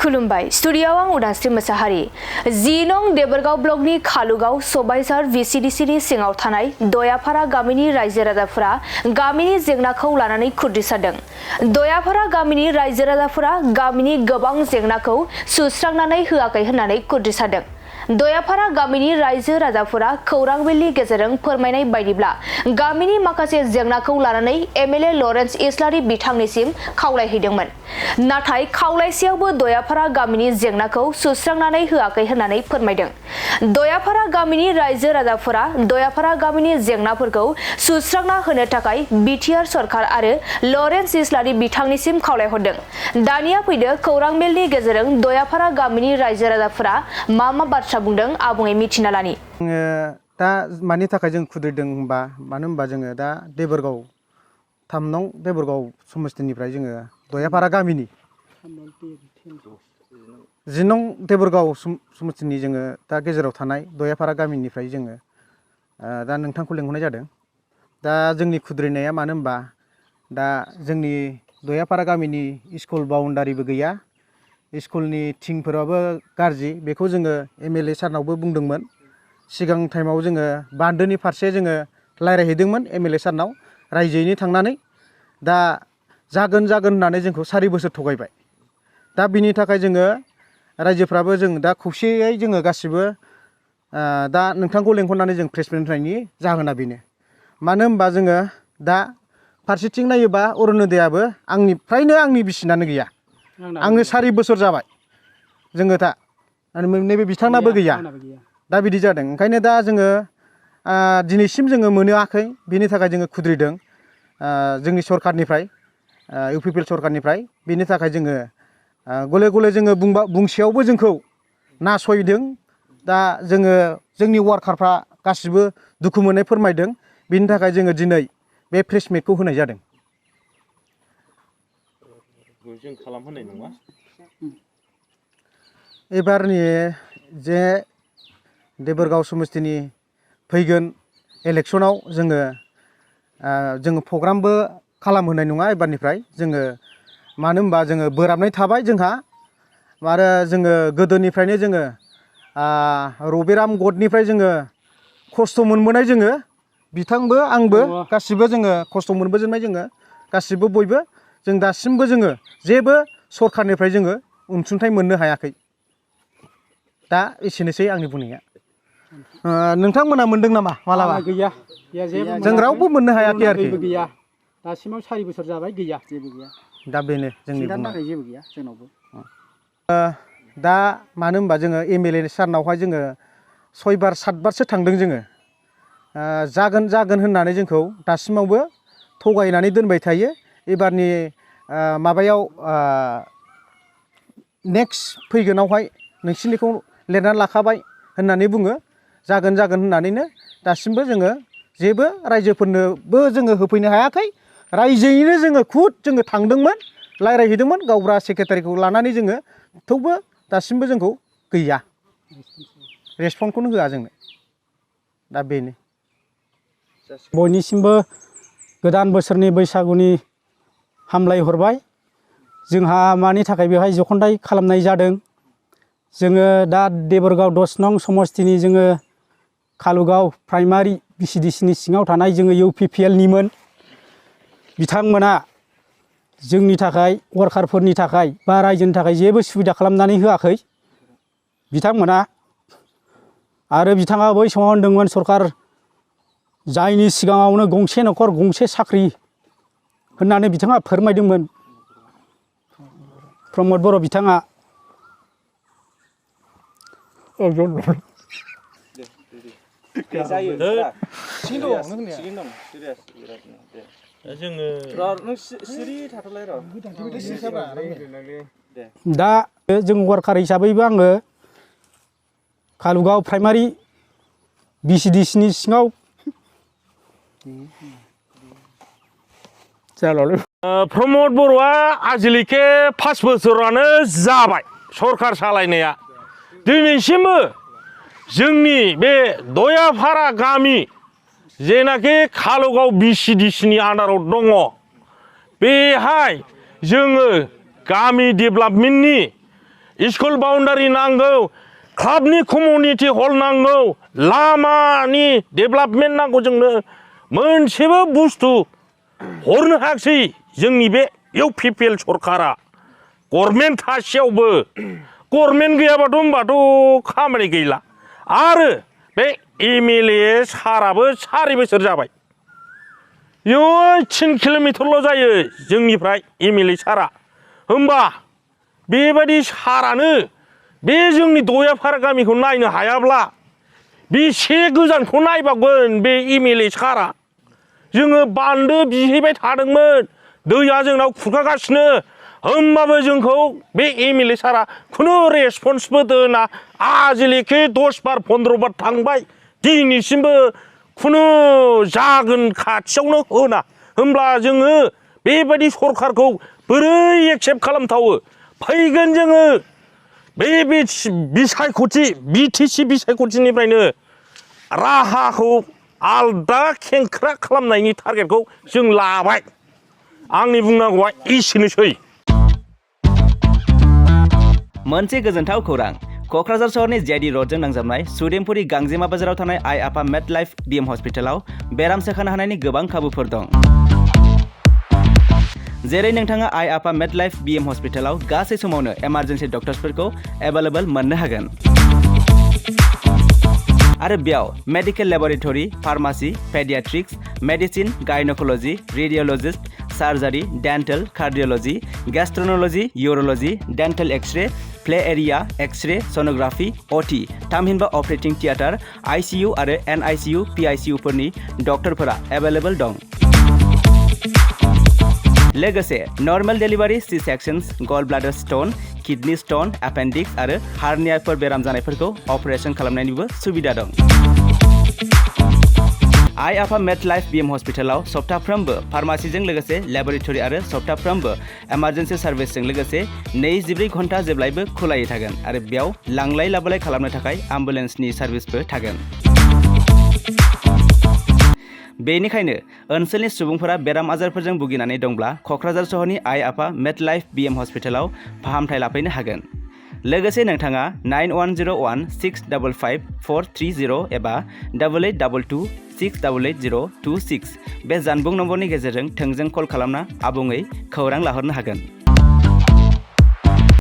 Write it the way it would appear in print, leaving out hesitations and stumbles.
खुलुमबाय स्टुडियोआव आं उदांस्रि मोसाहारि 10 नं देबरगाव ब्लकनि खालुगाव सबायझार VCDCनि सिङाव थानाय दयाफारा गामिनि रायजो राजाफोरा गामिनि जेंनाखौ लानानै खुद्रिसारदों। दयाफारा गामिनि रायजो राजाफोरा गामिनि गोबां जेंनाखौ सुस्रांनानै होआखै होननानै खुद्रिसारदों। दयाफारा गामिनि रायजो राजाफोरा खौरां बिलनि गेजेरजों फोरमायनाय बायदिब्ला गामिनि माखासे जेंनाखौ लानानै MLA लरेन्स इस्लारि बिथांनिसिम खावलायहैदोंमोन। नाथाय खावलायसेयावबो दयाफारा गामिनि जेंनाखौ सुस्रांनानै होआखै होननानै फोरमायदों। दयाफारा गामिनि रायजो राजाफोरा दयाफारा गामिनि जेंनाफोरखौ सुस्रांना होनो थाखाय BTR सरकार आरो लरेन्स इस्लारि बिथांनिसिम खावलायहरदों। दानिया फैदो खौरां बिलनि गेजेरजों दयाफारा गामिनि रायजो राजाफोरा मा बाथ्रा बुंदों आबुङै मिथिना लानि। दा मानि थाखाय जों खुद्रिदों होनबा मानो होनबा जोङो दा देबरगाव 3 नं देबरगाव समस्तिनिफ्राय जोङो दयाफारा गामिनि 10 नं देबरगाव समस्तिनि जोङो दा गेजेराव थानाय दयाफारा गामिनिफ्राय जोङो दा नोंथांखौ लेंहरनाय जादों। दा जोंनि खुद्रिनाया मानो होनबा दा जोंनि दयाफारा गामिनि स्कुल बाउन्डारिबो गैया, स्कुलनि थिंफोराबो गाज्रि, बेखौ जोङो MLA सारनावबो बुंदोंमोन। सिगां टाइमाव जोङो बान्दोनि फारसे जोङो रायज्लायहैदोंमोन MLA सारनाव रायजोयैनो थांनानै। दा जागोन होननानै जोंखौ 4 बोसोर थगायबाय। दा बिनि थाखाय जोङो रायजोफ्राबो जों दा खौसेयै जोङो गासिबो दा नोंथांखौ लेंहरनानै जों प्रेस मिट होनायनि जाहोना बेनो। मानो होनबा जोङो दा फारसेथिं नायोबा अरुणोदयाबो फ्रायनो आंनि बिसिनानो गैया। आंनो 4 बोसोर जाबाय जोङो दा नैबे बिथांनाबो गैया। दा बिदि जादों। ओंखायनो दा जोङो दिनैसिम जोङो मोनाखै। बेनि थाखाय जोङो खुद्रिदों जोंनि सरकारनिफ्राय UPPL सरकारनिफ्राय। बेनि थाखाय जोङो गले गले जोङो बुंसेयावबो जोंखौ नासयदों। दा जोङो जोंनि वार्कारफ्रा गासिबो दुखु मोननाय फोरमायदों। बेनि थाखाय जोङो दिनै बे प्रेस मिटखौ होनाय जादों। जों खालामहोनाय नङा। एबारनि जे देबरगाव समस्तिनि फैगोन इलेक्सनाव जोङो प्रग्रामबो खालामहोनाय नङा एबारनिफ्राय। जोङो मानो होनबा जोङो बोराबनाय थाबाय जोंहा आरो जोङो गोदोनिफ्रायनो जोङो रबिराम गदनिफ्राय जोङो खस्थ' मोनबोनाय, जोङो बिथांबो आंबो गासिबो जोङो खस्थ' मोनबोजोबनाय, जोङो गासिबो बयबो जों दासिमबो जोङो जेबो सरकारनिफ्राय जोङो अनसुंथाइ मोननो हायाखै। दा एसेनोसै आंनि बुंनाया। नोंथांमोना मोनदों नामा मालाबा? गैया जेबो जों रावबो मोननो हायाखै आरोखि। गैया दासिमाव 4 बोसोर जाबाय, गैया जेबो गैया। दा बेनो जोंनि थाखाय जेबो गैया जोंनावबो। दा मानो होनबा जोङो MLA सारनावहाय जोङो 6 बार 7 बारसो थांदों जोङो। जागोन होननानै जोंखौ दासिमावबो थगायनानै दोनबाय थायो। एबारनि माबायाव नेक्स्ट फैगोनावहाय नोंसिनिखौ लिरनानै लाखाबाय होननानै बुङो। जागोन होननानैनो दासिमबो जोङो जेबो रायजोफोरनोबो जोङो होफैनो हायाखै। रायजोयैनो जोङो जोङो थांदोंमोन, रायज्लायहैदोंमोन गावबुरा सेक्रेटारिखौ लानानै जोङो, थेवबो दासिमबो जोंखौ गैया, रेसपन्सखौनो होआ जोंनो। दा बेनो। बयनिसिमबो गोदान बोसोरनि बैसागुनि हामलायहरबाय। जोंहा मानि थाखाय बेवहाय जखनथाय खालामनाय जादों, जोङो दा देबरगाव 10 नं समस्तिनि जोङो खालुगाव प्राइमारि VCDCनि सिङाव थानाय जोङो UPPL निमोन। बिथांमोना जोंनि थाखाय, वार्कारफोरनि थाखाय बा रायजोनि थाखाय जेबो सुबिदा खालामनानै होआखै बिथांमोना। आरो बिथाङा बै समाव होनदोंमोन सरकार जायनि सिगाङावनो गंसे न'खर गंसे साख्रि होननानै बिथाङा फोरमायदोंमोन। प्रमद बर' बिथाङा। दा जों वार्कार हिसाबैबो आङो खालुगाव प्राइमारि VCDCनि सिङाव प्रमद बर'आ आजिलिके 5 बोसोरानो जाबाय सरकार सालायनाया। दिनैसिमबो जोंनि बे दयाफारा गामि जेनाखि खालुगाव VCDCनि आन्डाराव दङ, बेहाय जोङो गामि डेभेलपमेन्टनि स्कुल बाउन्डारि नांगौ क्लाबनि कमिउनिटि हल नांगौ लामानि डेभेलपमेन्ट नांगौ जोंनो मोनसेबो बुस्थु हरनो हायाखिसै जोंनि बे इउपिपिएल सरकारा गभर्नमेन्ट थासेयावबो गभर्नमेन्ट गैयाबाथ' होनबाथ' खामानि गैला आरो बे एमएलए साराबो 4 बोसोर जाबाय 3 किल'मिटारल' जायो जोंनिफ्राय एमएलए सारा होमबा बेबायदि सारानो बे जोंनि दयाफारा गामिखौ नायनो हायाब्ला बेसे गोजानखौ नायबावगोन बे एमएलए सारा जोङो बान्दो बिहैबाय थादोंमोन दैया जोंनाव खुरखागासिनो होमबाबो जोंखौ बे एमएलए सारा खुनु रेसपन्सबो दोना आजिलिखे 10 बार 15 बार थांबाय दिनैसिमबो खुनु जागोन खाथियावनो होना होमब्ला जोङो बेबायदि सरखारखौ बोरै एक्सेप्ट खालामथावो फैगोन जोङो बे बिसायख'थि बिटिसि बिसायख'थिनिफ्रायनो राहाखौ आलदा खेंख्रा खालामनायनि टारगेटखौ जों लाबाय आंनि बुंनांगौआ एसेनोसै। मोनसे गोजोनथाव खौरां क'क्राझार सहरनि जेडि रडजों नांजाबनाय सुदेमपुरि गांजेमा बाजाराव थानाय आइ आफा मेड लाइफ बिएम हस्पिटालाव बेराम सोखानो हानायनि गोबां खाबुफोर दं। जेरै नोंथाङा आइ आफा मेड लाइफ बिएम हस्पिटालाव गासै समावनो इमारजेन्सि डक्टर्सफोरखौ एभेलेबल मोननो हागोन आरो बेयाव medical laboratory pharmacy paediatrics medicine gynaecology radiologist surgery dental cardiology gastroenterology urology dental x-ray play area x-ray sonography OT थामहिनबा अपारेटिं थियेटार आइसिइउ आरो एनआइसिइउ पिआइसिइउफोरनि डक्टरफोरा एभेलेबल दं। लोगोसे नर्मेल डेलिभारि सि सेक्शन्स गल bladder stone kidney stone appendix आरो हार्नियाफोर बेराम जानायफोरखौ अपारेशन खालामनायनिबो सुबिदा दं। आइ आफा मेड लाइफ बिएम हस्पिटालाव सप्ताफ्रोमबो फार्मासिजों लोगोसे लेबरेटरि आरो सप्ताफ्रोमबो इमारजेन्सि सार्भिसजों लोगोसे 24 घन्टा जेब्लायबो खुलायै थागोन आरो बेयाव लांलाय लाबोलाय खालामनो थाखाय एम्बुलेन्सनि सार्भिसबो थागोन। बेनिखायनो ओनसोलनि सुबुंफोरा बेराम आजारफोरजों भुगिनानै दंब्ला क'क्राझार सहरनि आइ आफा मेड लाइफ बिएम हस्पिटालाव फाहामथाय लाफैनो हागोन। लोगोसे नोंथाङा 9101655430 एबा 8822688026 बे जानबुं नम्बरनि गेजेरजों थोंजों कल खालामना आबुङै खौरां लाहरनो हागोन।